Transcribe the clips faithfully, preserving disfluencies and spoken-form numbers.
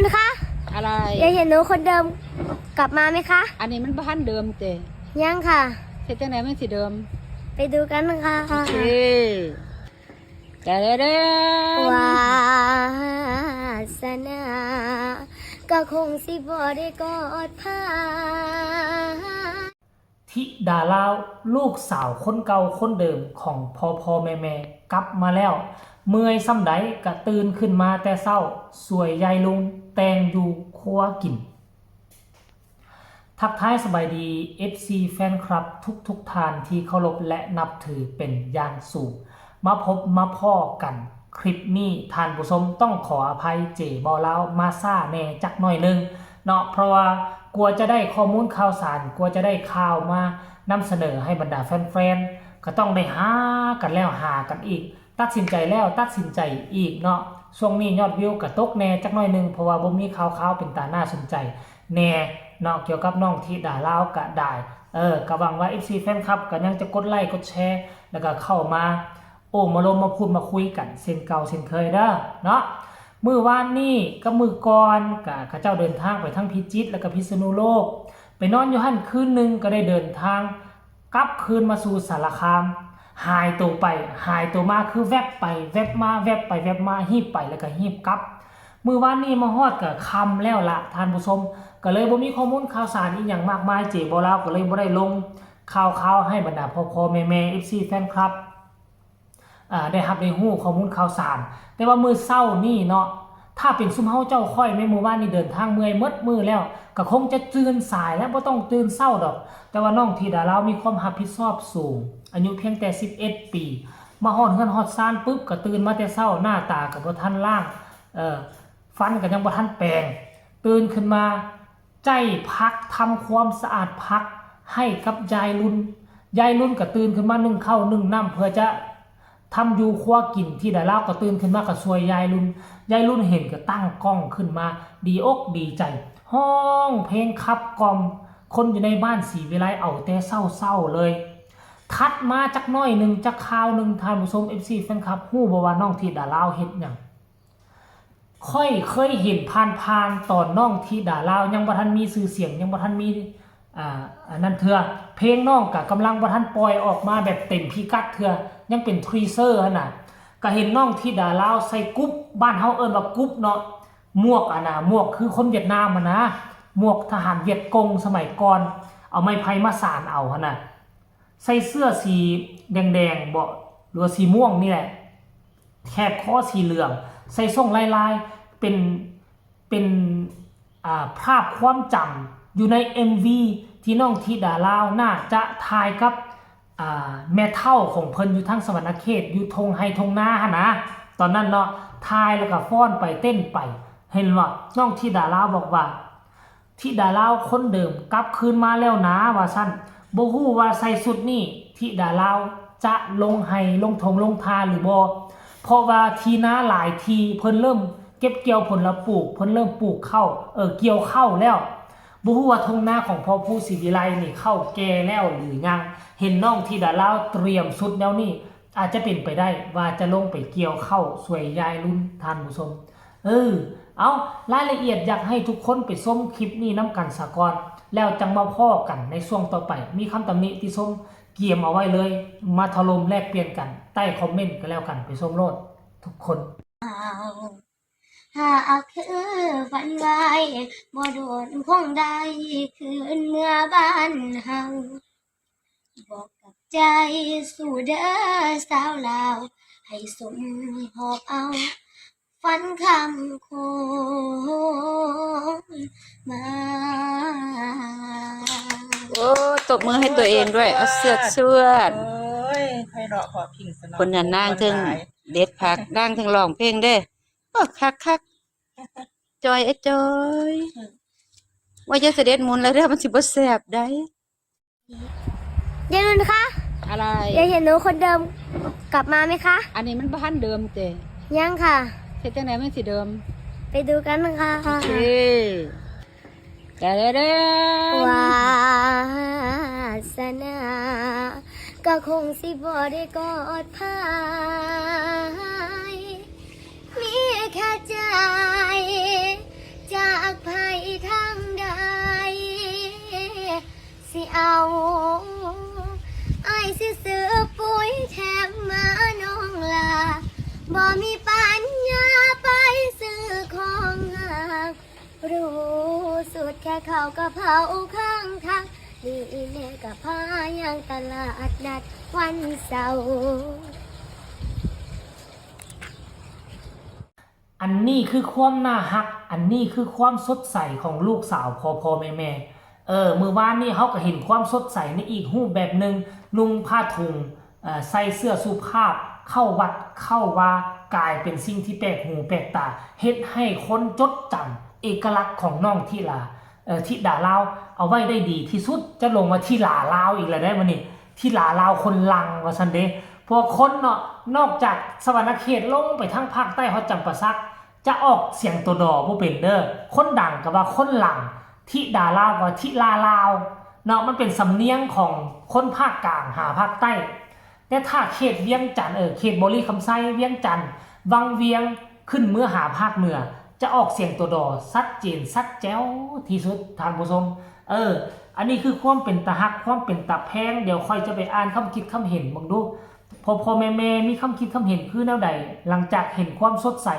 คุณคะ อะไร ยังเห็นหนูคนเดิมกลับมาไหมคะ อันนี้มันบ่ทันเดิมเตะ ยังค่ะ เฮ็ดจังได๋มันสิเดิม ไปดูกันค่ะ โอเค แต่เด้อ วาสนา ก็คงสิบ่ได้กอดพา ธิดาลาว ลูกสาวคนเก่าคนเดิมของพ่อพ่อแม่แม่กลับมาแล้ว เมื่อยส่ำใดก็ตื่นขึ้นมาแต่เช้า ช่วยยายลุงแต่งอยู่ครัวกิน ทักทายสบายดี เอฟซี แฟนคลับทุกๆท่านที่เคารพและนับถือเป็นอย่างสูง มาพบมาพ้อกันคลิปนี้ ท่านผู้ชมต้องขออภัยเจบ่าวลาวมาช้าแหน่จักหน่อยหนึ่งเนาะ เพราะว่ากว่าจะได้ข้อมูลข่าวสาร กว่าจะได้ข่าวมานำเสนอให้บรรดาแฟนๆ ก็ต้องได้หากันแล้วหากันอีก ตัดสินใจแล้วตัดสินใจอีกเนาะ ช่วงนี้ยอดวิวก็ตกแหน่จักหน่อยหนึ่ง เพราะว่าบ่มีข่าวๆเป็นตาน่าสนใจแหน่เนาะ เกี่ยวกับน้องธิดาลาวก็ได้ เออ ก็หวังว่า เอฟซี แฟนคลับก็ยังจะกดไลค์กดแชร์ แล้วก็เข้ามาโอ้มาลมมาพูดมาคุยกันเช่นเก่าเช่นเคยเด้อเนาะ มื้อวานนี้กับมื้อก่อนก็เขาเจ้าเดินทางไปทั้งพิจิตรแล้วก็พิษณุโลก ไปนอนอยู่หั่นคืนหนึ่งก็ได้เดินทางกลับคืนมาสู่สารคาม หายตัวไป หายตัวมาคือแวบไปแวบมา แวบไปแวบมา ฮีบไปแล้วก็ฮีบกลับ มื้อวานนี้มาฮอดก็ค่ำแล้วละท่านผู้ชม ก็เลยบ่มีข้อมูลข่าวสารอีหยังมากมาย เจบ่าวลาวก็เลยบ่ได้ลงข่าวๆให้บรรดาพ่อๆแม่ๆ เอฟซี แฟนคลับ อ่า ได้รับได้ฮู้ข้อมูลข่าวสาร แต่ว่ามื้อเช้านี้เนาะ ถ้าเป็นซุมเฮาเจ้าข้อยแม่นมื้อวานนี้เดินทางเมื่อยหมดมื้อแล้ว ก็คงจะตื่นสายและบ่ต้องตื่นเช้าดอก แต่ว่าน้องธิดาลาวมีความรับผิดชอบสูง อายุเพียงแต่สิบเอ็ดปี มาฮอดเฮือนฮอดซานปุ๊บก็ตื่นมาแต่เช้า หน้าตาก็บ่ทันล้าง เอ่อ ฟันก็ยังบ่ทันแปรง ตื่นขึ้นมา ใช้ผักทำความสะอาดผักให้กับยายลุน ยายลุนก็ตื่นขึ้นมานึ่งข้าวนึ่งน้ำเพื่อจะทำอยู่ครัวกิน ธิดาลาวก็ตื่นขึ้นมาก็ช่วยยายลุน ยายลุนเห็นก็ตั้งกล้องขึ้นมา ดีอกดีใจ ฮ้องเพลงขับกล่อมคนอยู่ในบ้านศรีวิไลเอาแต่เช้าๆเลย ถัดมาจักหน่อยหนึ่ง จักคราวหนึ่ง ท่านผู้ชม เอฟซี แฟนคลับ ฮู้บ่ว่าน้องธิดาลาวเฮ็ดหยัง ข้อยเคยเห็นผ่านๆ ตอนน้องธิดาลาวยังบ่ทันมีชื่อเสียง ยังบ่ทันมี อ่า อันนั้นเทื่อ เพลงน้องก็กำลังบ่ทันปล่อยออกมาแบบเต็มพิกัดเทื่อ ยังเป็นทีเซอร์หั่นน่ะ ก็เห็นน้องธิดาลาวใส่กุ๊บ บ้านเฮาเอิ้นว่ากุ๊บเนาะ หมวกอันน่ะ หมวกคือคนเวียดนามหั่นนะ หมวกทหารเวียดกงสมัยก่อน เอาไม้ไผ่มาสานเอาหั่นน่ะ ใส่เสื้อสีแดงๆ บ่ หรือว่าสีม่วงนี่แหละ แถบคอสีเหลือง ใส่ส้งลายๆ เป็น เป็น อ่า ภาพความจำอยู่ใน เอ็มวี ที่น้องธิดาลาวน่าจะถ่ายกับ อ่า แม่เฒ่าของเพิ่นอยู่ทางสะหวันนะเขต อยู่ทงไฮ่ทงนาหั่นนะ ตอนนั้นเนาะ ถ่ายแล้วก็ฟ้อนไปเต้นไป เห็นบ่ น้องธิดาลาวบอกว่า ธิดาลาวคนเดิมกลับคืนมาแล้วนะ ว่าซั่น บ่ฮู้ว่าใส่ชุดนี้ ธิดาลาวจะลงไฮ่ลงทงลงทาหรือบ่ เพราะว่าที่นาหลายที่เพิ่นเริ่มเก็บเกี่ยวผลปลูก เพิ่นเริ่มปลูกข้าว เออ เกี่ยวข้าวแล้ว บ่ฮู้ว่าทงนาของพ่อผู้ศรีวิไลนี่ข้าวแก่แล้วหรือยัง เห็นน้องธิดาลาวเตรียมชุดแนวนี้ อาจจะเป็นไปได้ว่าจะลงไปเกี่ยวข้าวช่วยยายลุน ท่านผู้ชม เออ เอา รายละเอียดอยากให้ทุกคนไปชมคลิปนี้นำกันซะก่อน แล้วจั่งมาพ้อกันในช่วงต่อไป มีคำตำหนิติชมเกียมเอาไว้เลย มาถล่มแลกเปลี่ยนกันใต้คอมเมนต์ก็แล้วกัน ไปชมโลดทุกคน หากคือฝันไว้ บ่โดนคงได้คืนเมือบ้านเฮา บอกกับใจสู้เด้อสาวลาว ให้สมหอบเอา ฝันคำคงมา โอ้ ตบมือให้ตัวเองด้วย เอาเสือดเสือด เอ้ย ไพเราะเพราะพริ้งสนอ คนน่ะนางเทิง หลาย เด็ดผัก นางเทิงร้องเพลงเด้ โอ้ คักคัก จอยเอ้ยจอย ว่าจะเสด็จหมุนแล้วเด้อ มันสิบ่แซ่บได้ ยายลุนคะ อะไร ยังเห็นหนูคนเดิมกลับมาไหมคะ อันนี้มันบ่ทันเดิมเตะ ยังค่ะ เฮ็ดจังได๋มันสิเดิม ไปดูกันค่ะ โอเค แต่เด้อ วาสนา ก็คงสิบ่ได้กอดพาย มีแค่ใจ ใจ แค่ข้าวกะเพราข้างทาง นี่อีแม่ก็พาย่างตลาดนัดวันเสาร์ อันนี้คือความน่าฮัก อันนี้คือความสดใสของลูกสาวพ่อพ่อแม่แม่ เออ มื้อวานนี้เฮาก็เห็นความสดใสในอีกรูปแบบหนึ่ง นุ่งผ้าถุง เอ่อ ใส่เสื้อสุภาพ เข้าวัด เข้าวา กลายเป็นสิ่งที่แปลกหูแปลกตา เฮ็ดให้คนจดจำเอกลักษณ์ของน้องธิลา เอ่อ ธิดาลาว เอาไว้ได้ดีที่สุด จะลงมาธิลาลาวอีกแล้วได้มื้อนี้ ธิลาลาวคนลังว่าซั่นเด้ พวกคนเนาะ นอกจากสะหวันนะเขตลงไปทางภาคใต้ฮอดจำปาสัก จะออกเสียงตัวดอบ่เป็นเด้อ คนดังก็ว่าคนลัง ธิดาลาวก็ว่าธิลาลาว เนาะ มันเป็นสำเนียงของคนภาคกลางหาภาคใต้ แต่ถ้าเขตเวียงจันทน์ เออ เขตบริคำไซ เวียงจันทน์ วังเวียง ขึ้นเมือหาภาคเหนือ จะออกเสียงตัวดอชัดเจนชัดแจ๋วที่สุด ท่านผู้ชม เออ อันนี้คือความเป็นตาฮัก ความเป็นตาแพง เดี๋ยวข้อยจะไปอ่านคำคิดคำเห็นเบิ่งดู พ่อพ่อแม่แม่มีคำคิดคำเห็นคือแนวใด หลังจากเห็นความสดใส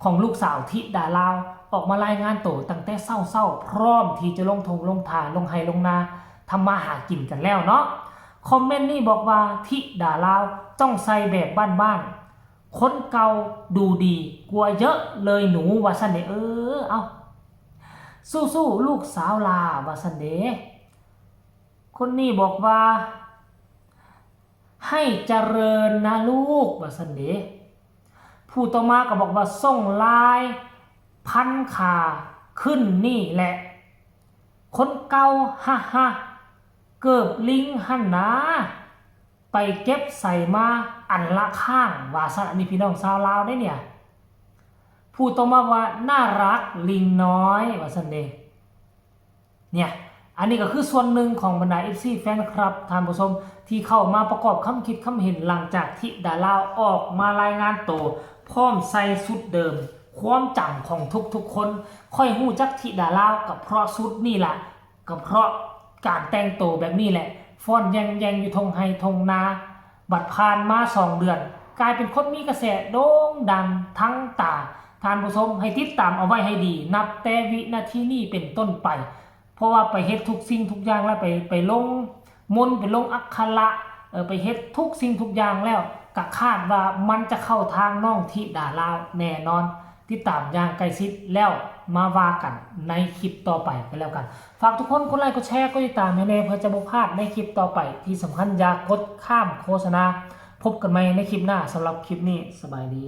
ของลูกสาวธิดาลาว ออกมารายงานตัวตั้งแต่เช้าๆ พร้อมที่จะลงทงลงทา ลงไฮ่ลงนา ทำมาหากินกันแล้วเนาะ คอมเมนต์นี้บอกว่า ธิดาลาวต้องใส่แบบบ้านๆ คนเก่าดูดีกว่าเยอะเลยหนู ว่าซั่นเด้ เออ เอา สู้ๆ ลูกสาวหล่า ว่าซั่นเด้ คนนี้บอกว่า ให้เจริญนะลูก ว่าซั่นเด้ ผู้ต่อมาก็บอกว่า ส่งไลน์พันขาขึ้นนี่แหละ คนเก่า ฮะฮะ เกิบลิงหั่นนะ ไปเก็บใส่มาอันละข้าง ว่าซั่น อันนี้พี่น้องชาวลาวเด้เนี่ย ผู้ต่อมาว่า น่ารักลิงน้อย ว่าซั่นเด้ เนี่ย อันนี้ก็คือส่วนหนึ่งของบรรดา เอฟซี แฟนคลับ ท่านผู้ชม ที่เข้ามาประกอบคำคิดคำเห็นหลังจากที่ดาลาวออกมารายงานตัว พร้อมใส่ชุดเดิม ความจำของทุกๆคน ข้อยฮู้จักธิดาลาวก็เพราะชุดนี่ล่ะ ก็เพราะการแต่งตัวแบบนี้แหละ ฟ้อนแยงๆ อยู่ทงไฮ่ทงนา บัดผ่านมาสองเดือน กลายเป็นคนมีกระแสโด่งดังทั้งตา ท่านผู้ชมให้ติดตามเอาไว้ให้ดี นับแต่วินาทีนี้เป็นต้นไป เพราะว่าไปเฮ็ดทุกสิ่งทุกอย่างแล้ว ไป ไปลงมนต์ ไปลงอักขระ เออ ไปเฮ็ดทุกสิ่งทุกอย่างแล้ว ก็คาดว่ามันจะเข้าทางน้องธิดาลาวแน่นอน ติดตามอย่างใกล้ชิดแล้วมาว่ากันในคลิปต่อไปกันแล้วกัน ฝากทุกคนกดไลค์กดแชร์กดติดตามให้แน่เพื่อจะบ่พลาดในคลิปต่อไป ที่สำคัญอย่ากดข้ามโฆษณา พบกันใหม่ในคลิปหน้า สำหรับคลิปนี้สบายดี